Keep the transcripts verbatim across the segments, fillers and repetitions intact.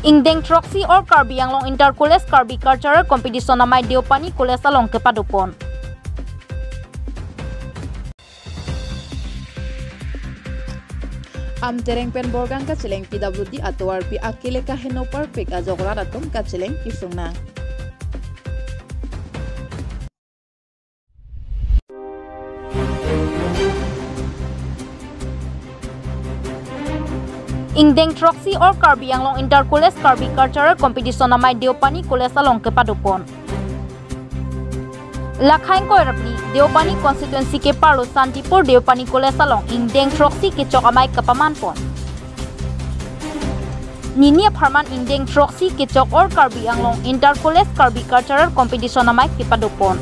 Ingdeng throksi All Karbi Anglong Inter College Karbi Cultural Competition amei Deopani College along kepadopon. Amtereng pen Borgang kacheleng P W D atovarpi akele kaheno parpik ajok rat atum kacheleng kesung nang. Ingdeng throksi All Karbi Anglong Inter College Karbi Cultural Competition amei Deopani College along kepadopon. Lakhai ingkoi ra phli Deopani constituency keparlo Santipur Deopani College along ingdeng throksi kechok amei kapamanpon. Nini apharman ingdeng throksi kechok All Karbi Anglong Inter College Karbi Cultural Competition amei kepadopon.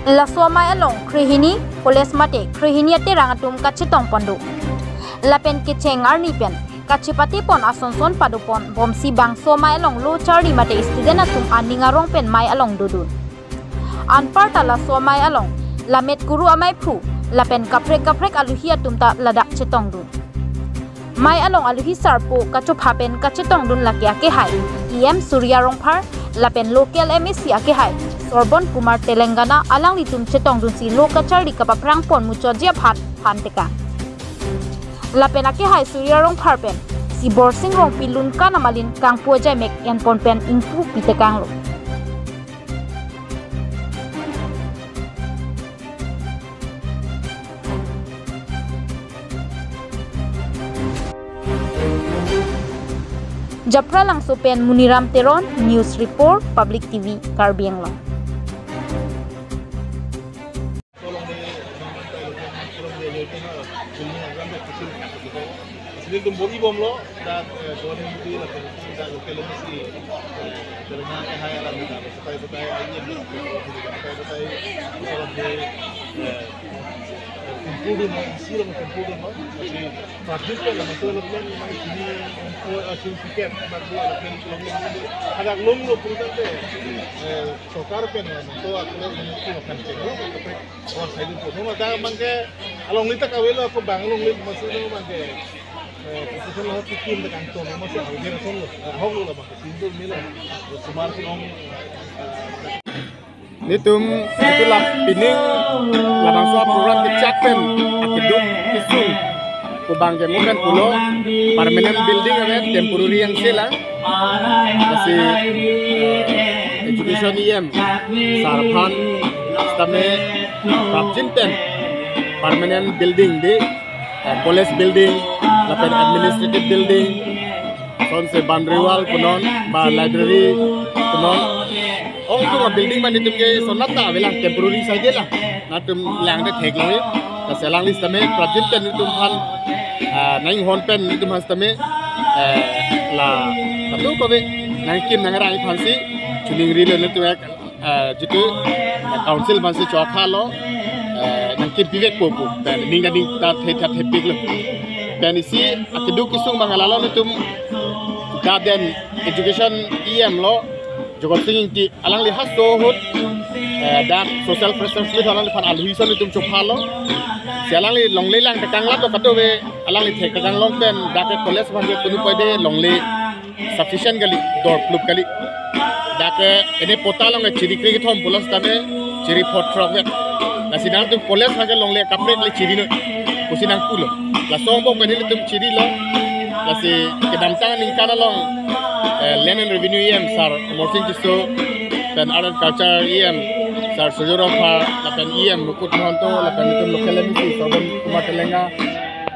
Laso amei along krehini college mate krehini aterang atum kachetongpon do. Lapen kecheng arni pen kachepatepon asonson padopon bomsi bangso amei along lo charli mate student atum aning arong pen amei along dodun. Anparta laso amei along lamet kuru ameiphu lapen kaprek kaprek aluhi atum ta ladak chetongdun. Amei along aluhi sarpo kachopha pen kachetongdun lake akehai E M Surya Rongphar lapen local M A C akehai Sorbon Kumar Telangana alanglitum chetongdunsi lo kacharli kapaphrangpon muchotji aphan phan tekang. Lapen akehai Surya Rongphar pen si Borsing Rongpi Lunkan amalin kangpu ajaimek enpon pen ingpu pitekanglo. Japralangso pen Muniram Teron, News Report, Public T V, Karbi Anglong. Asli tum bor-i bomlo, dak, eh, Bonin Budi, dak, dak local M A C, eh, Telangana ke hai alam dak, batai batai, aye, batai batai, batai, eh, kumpul dun, isi lo kumpul dun, no? Asli, practice ke, lo, betul, lo, lo, lo, sini, kumpul, eh, sini tiket, bak dua, lo, lo, lo, lo, agak long lo, pun kan, eh, sorkar pen, lo, to, aku, lo, lo, lo, kan, cek, lo, lo, lo, Oh, saya lupa. Nama dah mangke along litak awelo aku bang along lit masih nama mangke. Eh, khususnya lo tikim tekan ton nama si awal dia son lo. Eh, hong lo lah mangke sindu milo. Sumar si ong. Netum itulah pining labangso program kechak pen akeduk kesung. Pu bang ke mo pen pulo permanent building ave, temporary yang sela. Lasi, eh, education E M sar aphan sitame prapjin pen permanent building dei, eh, college building lapen administrative building, sonse boundary wall punon ba library punon. Ongtung a building mane netum ke sonat ta avelang, temporary saja lang. Netum lang de thek lo. Lasi alangli sitame prapjin pen netum aphan, ah, nanghon pen netum aphan sitame, eh, la katu kove nangkim nangrang aphansi chuning rilo netum, eh, jitu, eh, council aphansi chokha lo, eh, nangkim pivek po po. Pen ning da ning ta the ta thepik lo. Pen isi akeduk kesung bang lalo netum Garden Education E M lo Jagat Sing Ingti, alangli haso ahut, eh, dak social freshers meet alangli aphan aluhi son netum chopha lo. Si alangli longle lang tekang lang to kado ve, alangli thek tekang long pen dak ke college aphan ke kunu poide longle sufficient kali, dor plup kali. Dak ke ene pota along ke chiri kre kethom pulo sitame chiri phot throk vet. Lasi nangtum college aphan ke longle kaprek le chiri noi pusi nangpulo. Laso angbong pen netum chirilo. Lasi kedamtang aningkan along, eh, Land and Revenue E M Sar Amarsing Tisso, pen Art and Culture E M Sar Surya Rongphar, lapen E M Mukut Mahanta, lapen netum local M A C Sorbon Kumar Telangana,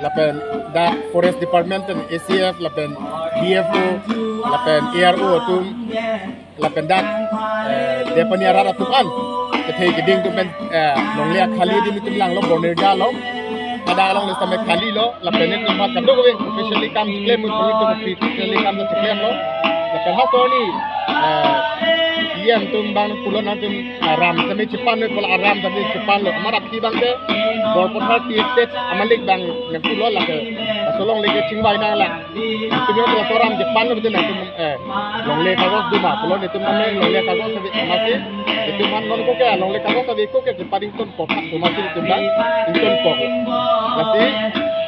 lapen dak Forest Department pen A C F, lapen D F O, lapen A R O atum, lapen dak, eh, Deopani arat atum an kethe keding atum pen, eh, longle akhali adim netum langlo, bonirga lo. Ada along le sitame khali lo, lapen netum aphan kadokave officially kam klem un, netum officially kam ta klemlo. Lapen haso arni, eh, E M atum bang pulo nangtum aram sitame chepan noi pulo, aram sitame chepanlo. Amat aphi bang ke Borpathar Tea Estate amalik bang nangpulo lake. Laso longle ke chingvai nanglang. Netum yo laso aram chepanlo betul nangtum, eh, longle kagos do ma pulo, netum name longle kagos ave amatsi. Netum aphan non ko ke longle kagos ave ko ke chepan ingtonkok amatsi netum bang ingtonkok. Lasi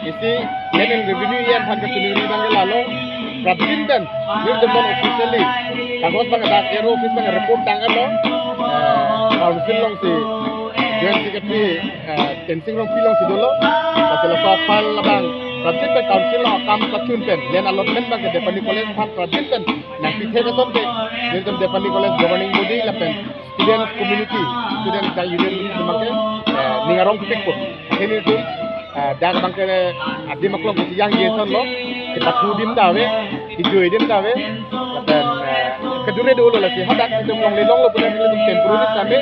isi Land and Revenue E M aphan kachiningri bang ke lalo. Prabjin pen, nelitum non officially kagos abang dak A R O office abang report tang-etlo. Eh, council alongsi Joint Secretary, eh, Tensing Rongpi alongsi dolo. Lasi laso file abang Prabjin pen council along akam kachun pen land allotment abangke Depali College aphan Prabjin pen nangpithek asonte, nelitum Depali College governing body lapen student community, student dak union abangke, eh, ning arongpikpo. Hini tu, eh, dak abangke adim aklong kachejangji asonlo, kepathu adim ta ave, kejui adim ta ave, lapen, eh, kejure dolo. Lasi hadak itum longle longlo pu nelitum temporary sitame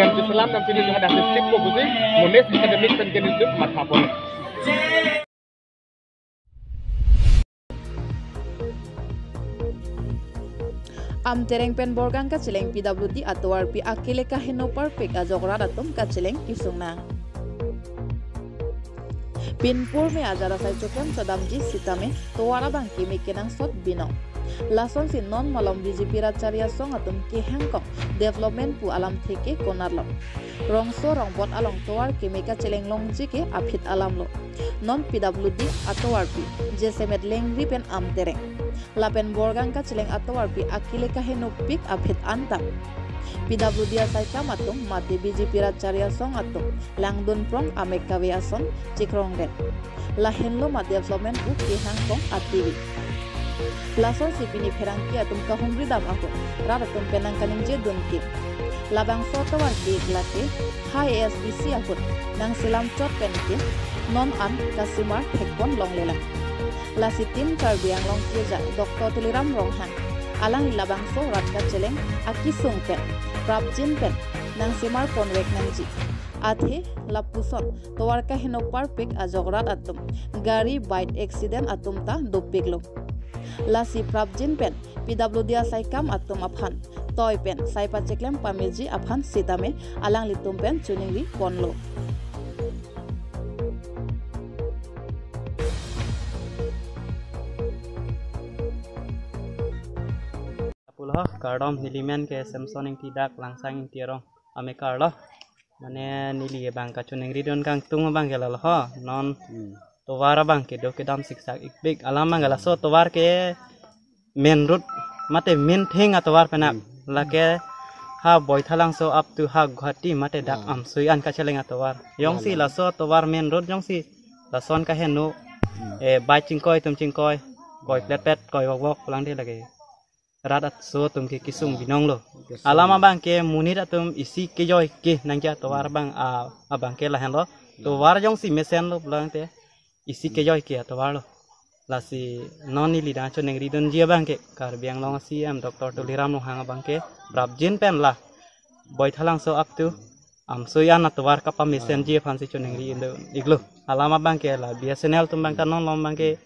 hem cheselam damsi nelitum hadak si shippo pusi Monash Academic pen ke nelitum mathapon. Amtereng pen Borgang kacheleng P W D atovarpi akele kaheno parpik ajok rat atum kacheleng kesung nang. Pinpur me ajat asai choklem chodamji sitame tovar abang keme kenangsot binong. Lasonsi non malom B J P rat chari asong atum kehang kong development pu alamthe ke konatlo. Rongso rongbot along tovar keme kacheleng longji ke aphi alamlo. Non P W D atovarpi jasemet Lengri pen Amtereng lapen Borgang kacheleng atovarpi akele kahenopik aphi anta P W D asaikam atum mate B J P rat chari asong atum langdun prong amek kave ason chekrongdet. Lahenlo ma development pu kehang kong ativi. Lasonsi pini pherangke atum kahumri dam ahut rat atum pen nangkaningje dun ke. Labangso atovar ke lake ha A S D C ahut nangselam chot pen ke non an kasimar thekpon longlelang. Lasi Team Karbi Anglong keja Doctor Tuliram Ronghang alangli labangso rat kacheleng akesung pen prapjin pen nangsimar ponvek nangji. Athe lapuson tovar kaheno parpik ajok rat atum gari bike accident atum ta dopiklo. Lasi prapjin pen P W D asaikam atum aphan toi pen sai pacheklem pameji aphan sitame alanglitum pen choningri ponlo. Pulo kardom, neli men ke Samson Ingti, dak Langsang Ingti arong amekar lo. Mane neli abang kachoningri dun kangtung abang ke lalo ho. Non Hmm. tovar abang kedo kedam siksak ikpik. Alam abang ke laso tovar ke main road mate main thing atovar pen ap. Hmm. Lake ha Baithalangso up to ha Guwahati mate dak Ah. Amsui an kacheleng atovar. Jongsi Lalo. laso tovar main road jongsi lason kaheno Hmm. eh bai chingkoi atum chingkoi, koi Ah. plet pet, koi wok wok pulang de lake. Rat aso atum ke kesung Ah. binonglo. Kesung. Alam abang ke monit atum isi kejoi ke nangji atovar Hmm. abang, ah, abang ke lahenlo. Hmm. Tovar jongsi mesenlo pulangte isi Hmm. kejoi ke atovar lo. Lasi non neli dang choningri dunji abang ke Karbi Anglong C E M Doctor Tuliram Ronghang abang ke prapjin pen la Baithalangso up to Amsui an atovar kapamesenji aphansi choningri indo iklo. Alam abang ke la B S N L atum abang ta non malom abang ke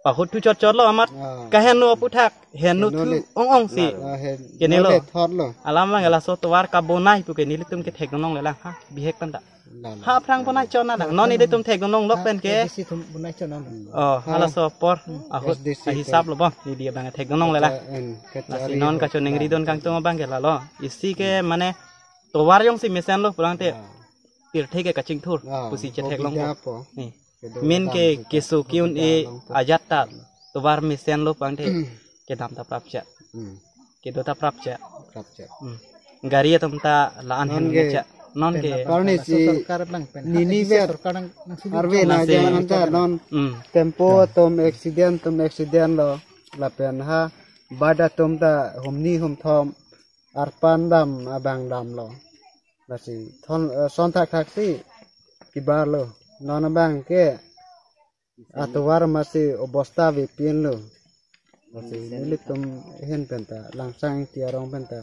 pahut thu chot chot lo amat Ah. kaheno aputhak heno Heno thu le- ong ong si. Ah, hen- Kene lo. Nole thot lo. Alam abang ke laso tovar kabonai pu ke nelitum ke thek nong lelang ha bihek pen ta. Lalo. Ha aphrang bonai chot na dang. Non nelitum thek nong lok pen ke. A D C atum bonai chot na dang. Oh, Ha. halaso apor Hmm. ahut S D C ahisap lo bang. Neli abang thek nong lelang. Kacha-, en, Lasi kachari non ho. kachoningri dun kangtung abang ke lalo. Isi ke mane tovar jongsi mesenlo pulangte Ah. pirthe ke kachingthur Ah, pusi chethek longpo. Bobida po. Ni. Kedo Min dam ke tu keso ta, ke-un-e bobida longpo. Ajat ta tovar mesenlo pulangte kedam ta prapcha. Hmm. Kedo ta prapcha. Prapcha. Hmm. Gari atum ta la-an Non hen ke mecha. Non ke Pen la Parni laso si sorkar abang pen. nini Ha, isi vet. sorkar nang, nang sudi Arve chot. na Nasi. jangan anta non Hmm. tempo Ah. atum accident atum accident lo. Lapen ha bada atum ta humni humthom arpan dam abang damlo. Lasi thon, eh, son thak thak si kibar lo. Non abang ke atovar masi obosta vepin lo. Lasi nelitum ahin pen ta Langsang Ingti arong pen ta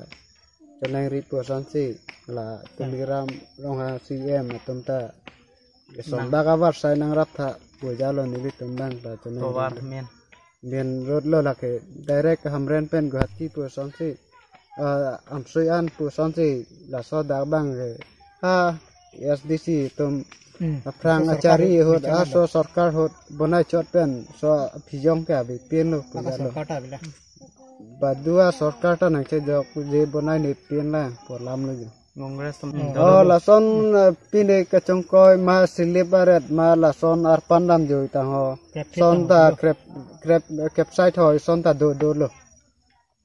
choningri pu asonsi la Tuliram Ronghang C E M atum ta Nang. sonbak avarsai nangrap tha puja lo nelitum abang ta choningri. Tovar main. Main road lo lake direct Hamren pen Guwahati pu asonsi, ah, Amsui an pu asonsi laso dak abang ke. Ha S D C atum Hmm. aphrang Laso achari sorkar ahut, laso sorkar ahut bonai chot pen so aphi jong ke avepin lo Laso puja lo. sorkar ta avelo. Badua sorkar ta nangchejok je bonai nepin la pu alam lo jo. Congress atum. Hmm. Oh, lason, eh, pine kachongkoi ma slip aret ma lason arpan dam joi tang ho. Krep son ta dam krep, krep, capsite ho son ta do dolo.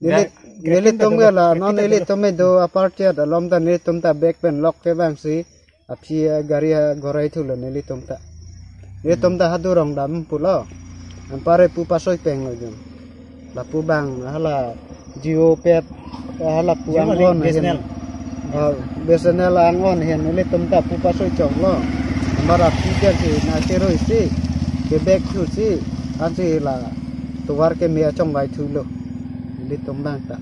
Neli, ga-, nelitum ga la, non nelitum do aparchet alom ta nelitum ta bag pen lok ke bang si. Aphi, eh, gari, eh, gorai thulo nelitum ta. Nelitum ta hadurong dam pulo. Anpar pu pasoi peng lo jun. Lapu bang, hala Jio pet, hala pu Jio angon B S N L. Oh, B S N L angon ahin nelitum ta pu pasoi chok lo. Anpar aphi ke si na keroi si, ke bag thu si, ansi la tovar keme achongvai thulo. Nelitum bang ta.